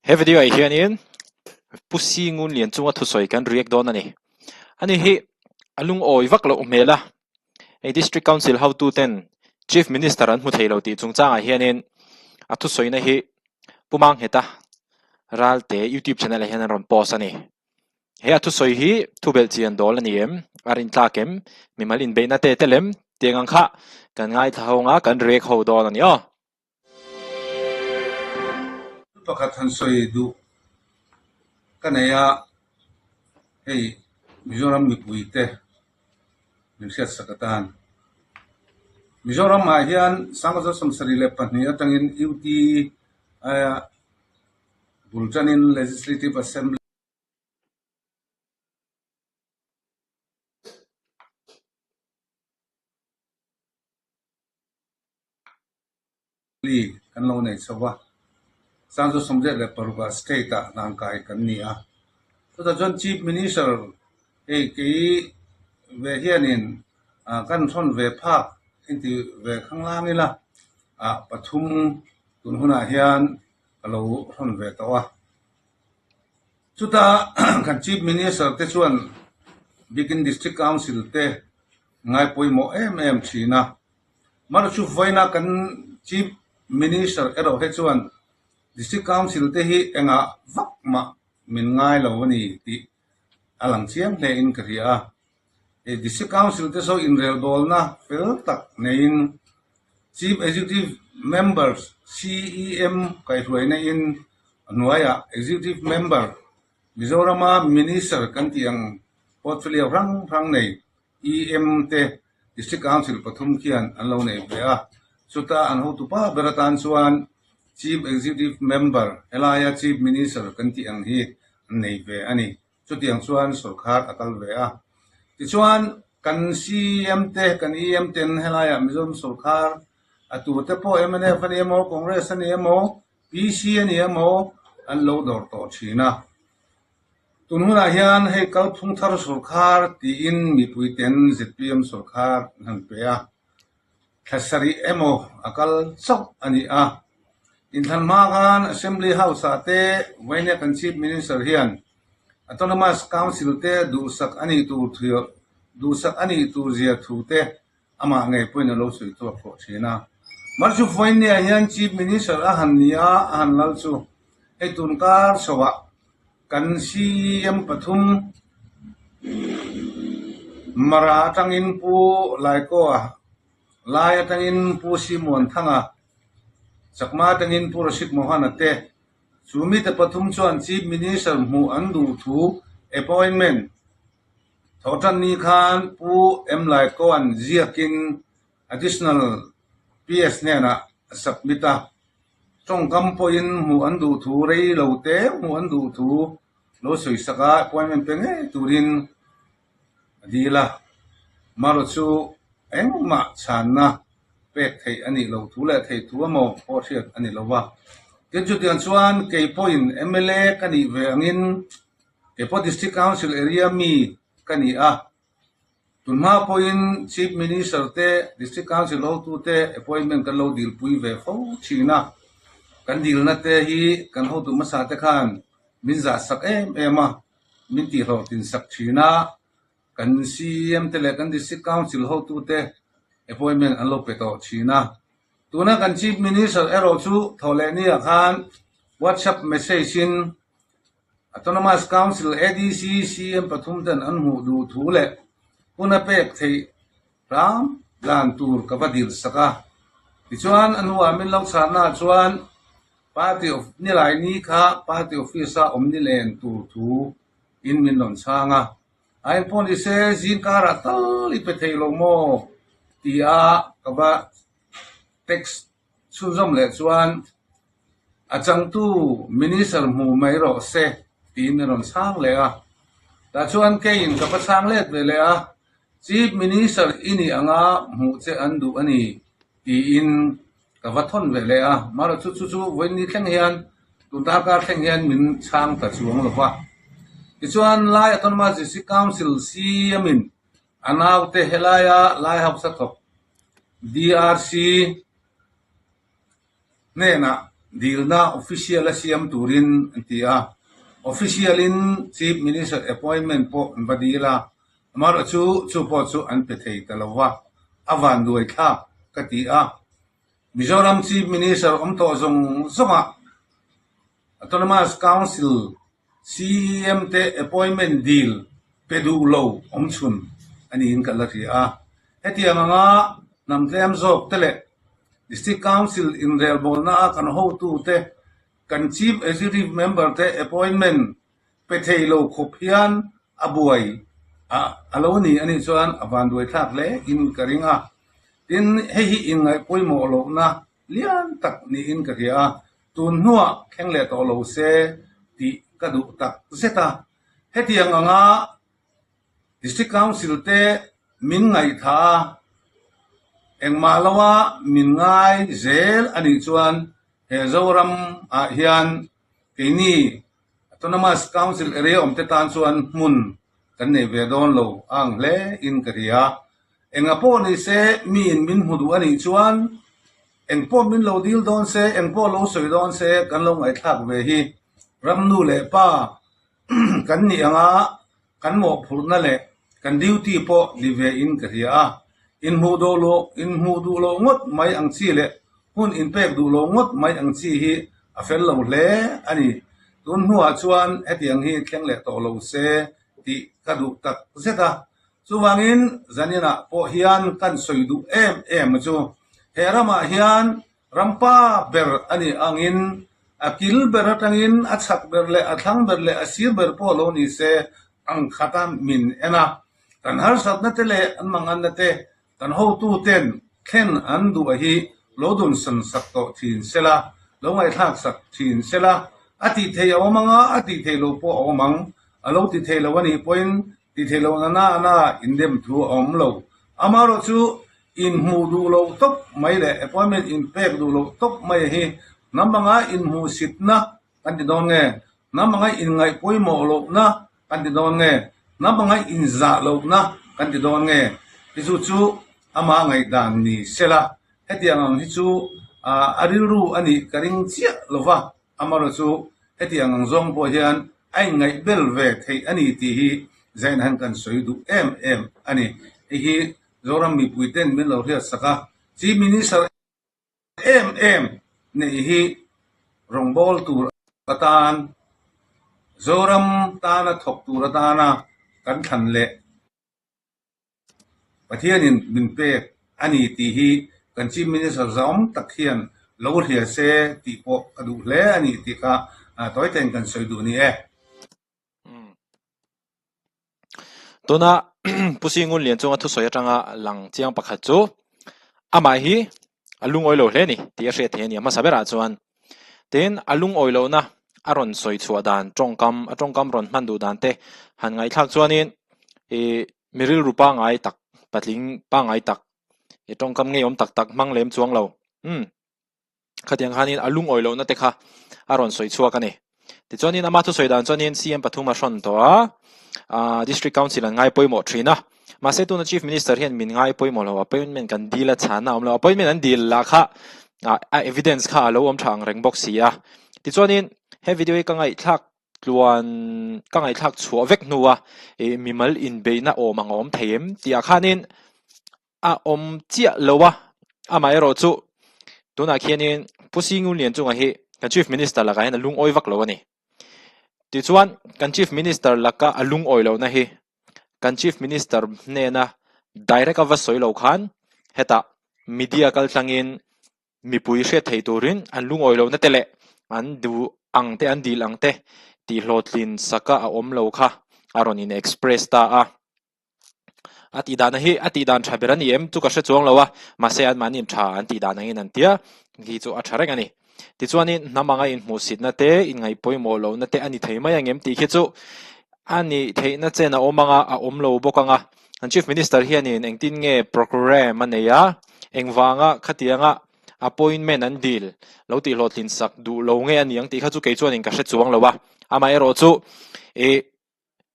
He video ah hianin Pu Singun lian chunga thusawi kan react dawn a ni. Ani hi a lungawi vak loh hmel a, hei District Council hotu ten Chief Minister an hmu thei lo tih chungchangah hianin a thusawina hi Pu Mangheta Ralte YouTube channel ah hian an rawn post a ni. He a thusawi hi thubelh chian dawl a ni em? A rintlak em? Mimal inbeihna te tel em? Tiang ang kha kan ngaithla ho anga kan react ho dawn a ni aw. Pakhat han sawi duh ka nei a, hei Mizoram mipuite min hriatsak atan. Mizoram ah hian Sangkawt 72 atangin UT aia bul tanin Legislative Assembly kan lo nei chho a, Sangzu 86 ah state ah hnangkai kan ni a. Chutah chuan Chief Minister hei kei ve hianin kan thawn ve phak inti ve khanglang ila ah pathum tun hunah hian ka lo thawn ve tawh a. Chuta kan Chief Minister te chuan bikin District Council te ngai pawimawh em em thin a. Mara chu vawiina kan Chief Minister erawh he chuan District Council te hi engah vak mah min ngai lo a ni tih a lang chiang hle in ka hria a. Hei District Council te saw inrelbawlna fel tak neiin Chief Executive Members, CEM, kaihhruaina in a hnuaiah Executive Member, Mizorama Minister kan tih ang portfolio hrang hrang nei EM te District Council pathum khian an lo nei ve a, chuta an hotupa ber atan chuan Chief Executive Member helaia Chief Minister kan tih ang hi an nei ve a ni. Chutiang chuan sorkar a kal ve a. Tichuan kan CEM te kan EM ten helaiah Mizoram sorkar a tute pawh mnf a ni emaw Congress a ni emaw PC a ni emaw an lo dawr tawh thin a. Tun hunah hian hei kalphung thar sorkar tiin mipuiten zpm sorkar an han pe a, thla sarih emaw a kal chauh a ni a. Inthlan hma khan Assembly House-ah te Vainia kan Chief Minister hian Autonomous Council te duhsak a nih tur duhsak a nih tur zia thu te Amah ngei pawhin a lo sawi chhuak hlawh thin a. Marchu Vawinia hian Chief Minister a han ni a, a han lal chu hei tun kar chhoah kan CEM pathum Mara atangin Pu Laikoa, Lai atangin Pu Simuan Thanga, Chakma atangin Pu Rashid Mohan-a te chu mite pathum chuan Chief Minister hmuh an duh thu appointment Thawhtanni khan Pu M. Laikoa'n ziakin Additional PS hnenah a submit a, tawngkam pawhin hmuh an duh thu rei lo te hmuh an duh thu lo sawi sak a, appointment pe ngei turin a dil a. Marawh chu engmah chhanna pek theih a nih loh thu leh theih thu emaw pawh hriat a ni lo va. Tin, chutiang chuan kei pawhin mla ka nih ve angin Kei pawh District Council area mi ka ni a, tunhma pawhin Chief Minister te, District Council hotute appointment kan lo dilpui ve fo thin a, kan dilna te hi kan hotu hmasa te khan min zahsak em em a, min tihhlawhtlin sak thin a, kan CEM te leh kan District Council hotute appointment an lo pe tawh thin a. Tuna kan Chief Minister erawh chu thawhlehniah khan WhatsApp message in Autonomous Council, ADC, CM pathum ten an hmuh duh thu leh hun a pek theih hram dan tur ka va dil sak a. Tichuan, a hnuah min lo chhanna chuan Party of Nilai ni kha Party Office a awm ni len tur thu in min rawn chhang a. A engpawh ni se zingkarah tal i pe thei lo maw? ti a ka va text Chhunzawm leh chuan a changtu Minister hmu mai rawh se tiin min rawn chhang leh a. Tah chuan keiin ka va chhang let ve leh a, Chief Minister i nih anga hmuh che an duh a ni tiin ka va thawn ve leh a. Mahrawh chu chu chu vawiin thleng hian tun darkar thleng hian min chhang ta chuang lo va. Tichuan Lai Autonomous District Council CM in a naute helaia Lai Hausa thawk DRC hnenah Dilna official a siam turin an ti a, official in Chief Minister appointment pawh an va dil a, amaherawhchu chu pawh chu an pe thei ta lo va, a vanduai thlak ka ti a. Mizoram Chief Minister awm tawh zawng zawngah Autonomous Council CEM te appointment dil pe duh lo awm chhun a niin ka la hria a. Hetiang anga hnam tlem zawk te leh District Council inrelbawlna a kan hotu te, kan Chief Executive Member te appointment pe thei lo khawp hian a buai a lo ni a nih chuan a vanduai thlak hle in ka ring a. Tin, hei hi inngaih pawimawh lohna lian tak niin ka hria a, tun hnuah thleng leh tawh lo se tih ka duh tak zet a. Hetiang anga District Council te min ngaihthah a, engmah loa min ngai zel a nih chuan he Zoram ah hian keini Autonomous Council area awmte tan chuan hmun kan nei ve dawn lo a ang hle in ka hria. Enga pawh ni se miin min hmu duh a nih chuan eng pawh min lo dil dawn se, eng pawh lo sawi dawn se kan lo ngaihthlak ve hi ram nu leh pa kan nih anga kan mawhphurhna leh kan duty pawh ni ve in ka hria a. Inhmuh duh loh inhmuh duh loh ngawt mai ang chi leh hun inpek duh loh ngawt mai ang chi hi a fel lo hle a ni. Tun hnuah chuan hetiang hi thleng leh tawh lo se tih ka duh tak zet a. Chuvangin zaninah pawh hian kan sawi duh em em chu he ramah hian rampa ber a nih angin a kil ber atangin a chhak ber leh a thlang ber leh a sir ber pawh lo ni se ang khata min en a. Kan harsatna te leh an manganna te kan hotuten thlen an duh a hi lo dun san sak tawh thin se la, lo ngaihthlak sak thin se la, a tih theih a awm ang a, a tih theih loh pawh a awm ang. A lo ti thei lo a nih pawhin ti thei lo na na na indem thu a awm lo. Amaherawh chu inhmuh duh loh tawp mai leh appointment inpek duh loh tawp mai hi hnam anga inhmuhsitna kan ti dawn nge? Hnam anga inngaih pawimawh lohna kan ti dawn nge? Hnam anga inzah lohna kan ti dawn nge? Hi chu chu ama ngaihdan ni sela, hetiang ang hi chu a rilru a nih ka ring chiah lo va, amaherawh chu hetiang ang zawng pawh hian a inngaih bel ve theih a ni tih hi Zain han kan sawi duh em em a ni. Hei hi Zoram mipuiten min lo hriatsak a, Chief Minister em em neih hi rawngbâwl tur atan, Zoram tana thawk tur atana kan thlan leh Pathianin min pek a ni tih hi kan Chief Minister zâwm tak hian lo hria se tih pawh ka duh hle a ni tih kha tawi tein kan sawi duh ni e. Tuna Pu Singun Lian chunga thusawi atanga lang chiang pakhat chu amah hi a lungawi lo hle a ni tih a hriat theih a ni a hmasa berah chuan. Tin, a lungawi lohna a rawn sawi chhuah dan tawngkam a tawngkam rawn hman duh dan te han ngaihthlak chuanin ih mi rilru pangngai tak patling pangngai tak ih tawngkam ngeiawm tak tak hmang lem chuang lo umm. Khatiang khanin a lungawi lohna te kha a rawn sawi chhuak a ni. Tichuanin ama thusawi dan chuanin CM pathum a hrawn tawh a, ah District Council an ngai pawimawh thin a. Mahse tuna Chief Minister hian min ngai pawimawh lo, appointment kan dil a chhanna a awm lo. Appointment an dil lah kha ah a evidence kha a lo awm tha ang reng bawk si a. Tichuanin he video hi ka ngaihthlak tluan ka ngaihthlak chhuah vek hnua ih mimal inbeihna awm ang a awm thei em tih ah khanin a awm chiah lo a, amaherawh chu tunah khianin Pu Singun Lian chungah hi kan Chief Minister lakah hian a lungawi vak lo a ni. Tichuan kan Chief Minister laka a lungawi lohna hi kan Chief Minister hnena direct a va sawi lo khan hetah media kal tlangin mipui hriat thei turin an lungawi lohna te leh an duh ang te an dil ang te tihhlawhtlin saka a awm lo kha a rawn in express ta a. A tih dan hi a tih dan tha ber a ni em chu ka hre chuang lo a, mahse anmahniin tha an tih dan angin an tia, hi chu a tha reng a ni. Tichuanin hnam anga inhmuhsitna te, inngaih pawimawh lohna te a ni thei mai ang em tih khi chu a nih theihna chen a awm anga a awm lo bawk ang a. An Chief Minister hianin engtin nge programme a nei a, engvanga khatianga appointment an dil lo tih hlawhtlin sak duh lo nge a ni ang tih kha chu kei chuanin ka hre chuang lo a. Amaherawhchu ih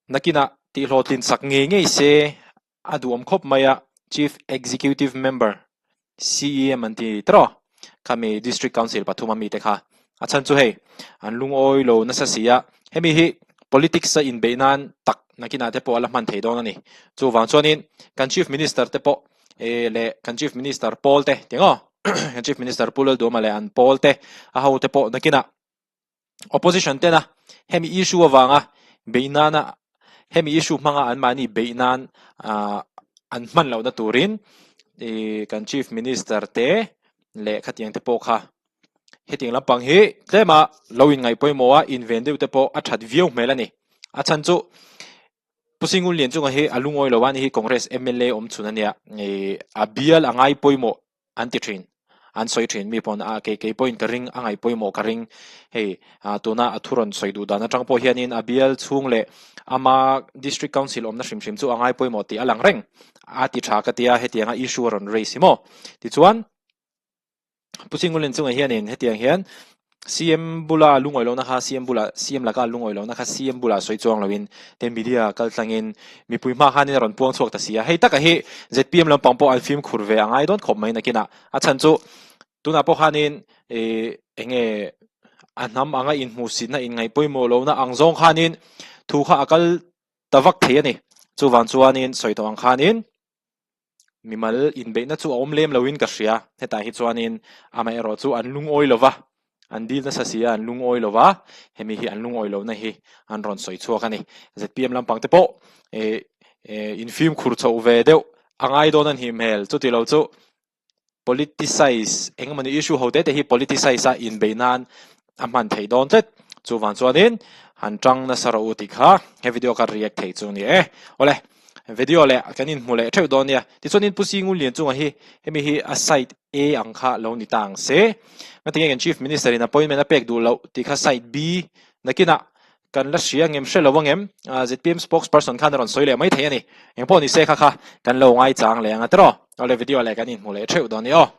Nakinah tihhlawhtlin sak ngei ngei se a duhawm khawp mai a, Chief Executive Member, CEM an ti tawh, khami District Council pathum a mite kha. A chhan chu hei, an lungawi lo nasa si a, hemi hi politics a inbeih nan tak nakinah te pawh a la hman thei dawn a ni. Chuvang chuanin kan Chief Minister te pawh leh kan Chief Minister pawl te ti ang aw, kan Chief Minister Pu Lalduhawma leh an pawl te a ho te pawh nakinah Opposition tena hemi issue avanga beih nana hemi issue hmanga anmahni beih nan an hman lohna turin kan Chief Minister te leh khatiang te pawh kha hetiang lampang hi tlema lo inngaih pawimawh a inven deuh te pawh a that viau hmel a ni. A chhan chu Pu Singun Lianchunga hi a lungawi lo a ni hi Congress mla awm chhun a nia a bial a ngai pawimawh an ti thin, an sawi thin mi pawn a kei kei pawhin ka ring a ngaih pawimawh ka ring hei ah tuna a thu rawn sawi duh dan atang pawh hianin a bial chhung leh ama district council awmna hrim hrim chu a ngai pawimawh tih a lang reng a ti tha ka tia hetianga issue a rawn raise hi maw tichuan Pu Chingulin chungah hianin hetiang hian CM bula lungawi lohna kha CM bula CM laka lungawi lohna kha CM bula sawi chuang loin te media kal tlangin mipui hma khanin a rawn puang chhuak ta si a. Hei taka hi zpm lampang pawh an fimkhur ve a ngai dawn khawp mai nakinah a chhan chu tunah pawh khanin ih enge a hnam anga inhmuhsitna inngaih pawimawh lohna ang zawng khanin thu kha a kal ta vak thei a ni. Chuvang chuanin sawi tawh ang khanin. Mimal inbeihna chu a awm lem loin ka hria. Hetah hi chuanin amaherawh chu an lungawi lo va, an dil nasa si a, an lungawi lo va, hemi hi an lungawi lohna hi an rawn sawi chhuak a ni. Zpm lampang te pawh eh infimkhur chhoh ve deuh a ngai dawn a ni hmel. Chuti lo chu Politicize, eng emawni issue ho te te hi politicize a inbeih nan a hman theih dawn tlat. Chuvang chuanin han tang nasa rawh u tih kha he video ka react thei chu ni e. Awle, video leh kan inhmu leh theuh dawn nia. Tichuanin Pu Singu Lianchunga hi hemi hi a side A ang kha lo ni ta ang se. Ngatinge kan Chief Minister in appointment a pek duh loh tih kha side B nakinah Kan la hria ngem hre lo angem? Zpm spokesperson khan a rawn sawi leh mai thei a ni. Engpawh ni se kha kha kan lo ngaichang leh ang a tiraw? Awle video leh kan inhmu leh theuh dawn i aw.